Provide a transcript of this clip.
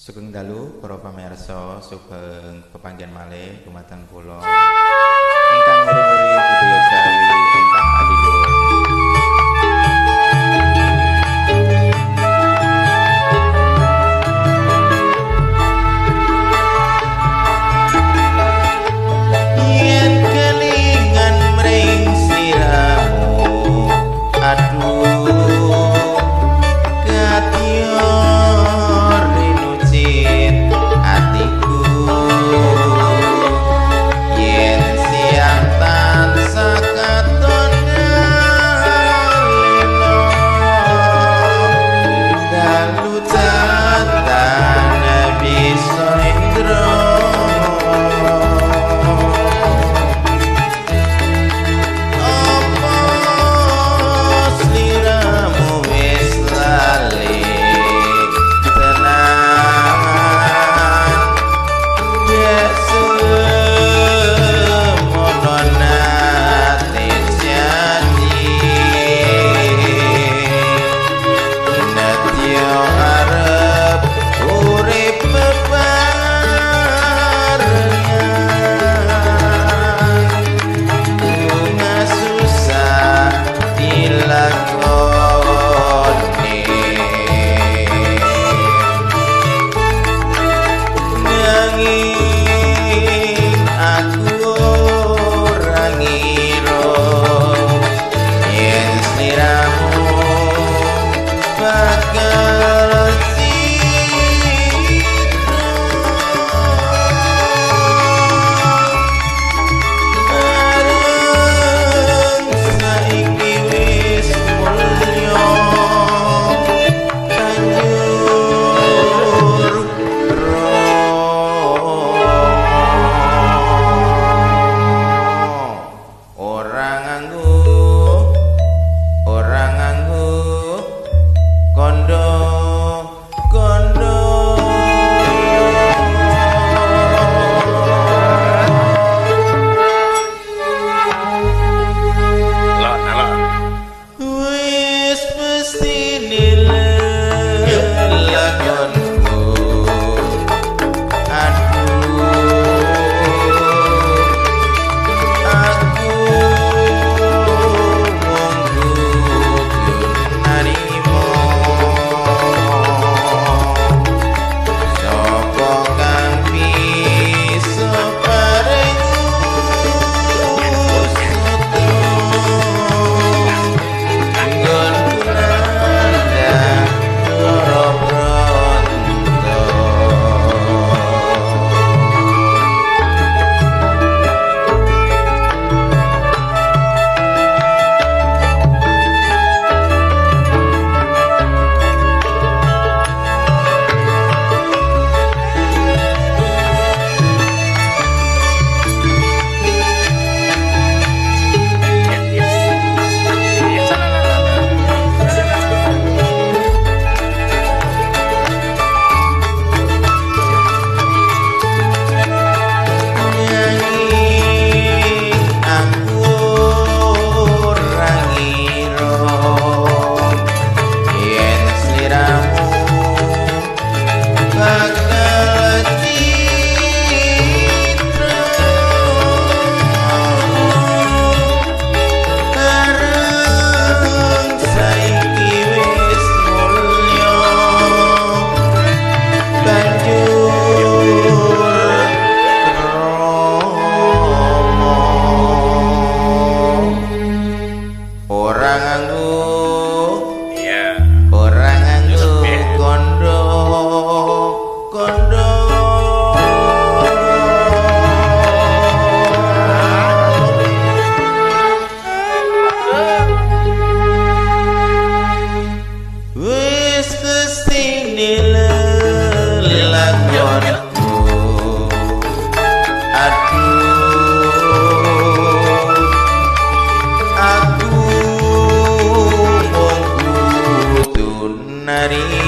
Sugeng dalu para pamirsa, sugeng pepanggihan malih dumateng kula ingkang nguri-uri budaya Jawi ingkang adiluhur. Yen kelingan mring sliramu, aduh katya rinucit atiku. Yen siang tansah katon ngaleno, dalu tantan bisa indra. Apa sliramu wis lali tenan, gak semono nate janji. Nedya arep urip bebarengan, bunga susah dilakoni. Nanging aku ora ngira yen sliramu bakal citra. Bareng saiki wis mulya banjur krama. Ora nganggo, ora nganggo kondo kondo. Alon, alon. Wis mesti nilelakonku, aduh aku mung kudu narima. Sapa kang bisa paring usata, nggonku nandhang lara bronto. Ya, ya. Ya, Nanging aku ora ngira yen sliramu bakal citra. Bareng saiki wis mulya banjur krama. Ora nganggo, Iya. ora nganggo kondo kondo. Wis mesti nilelakonku, aduh aku mung kudu narima.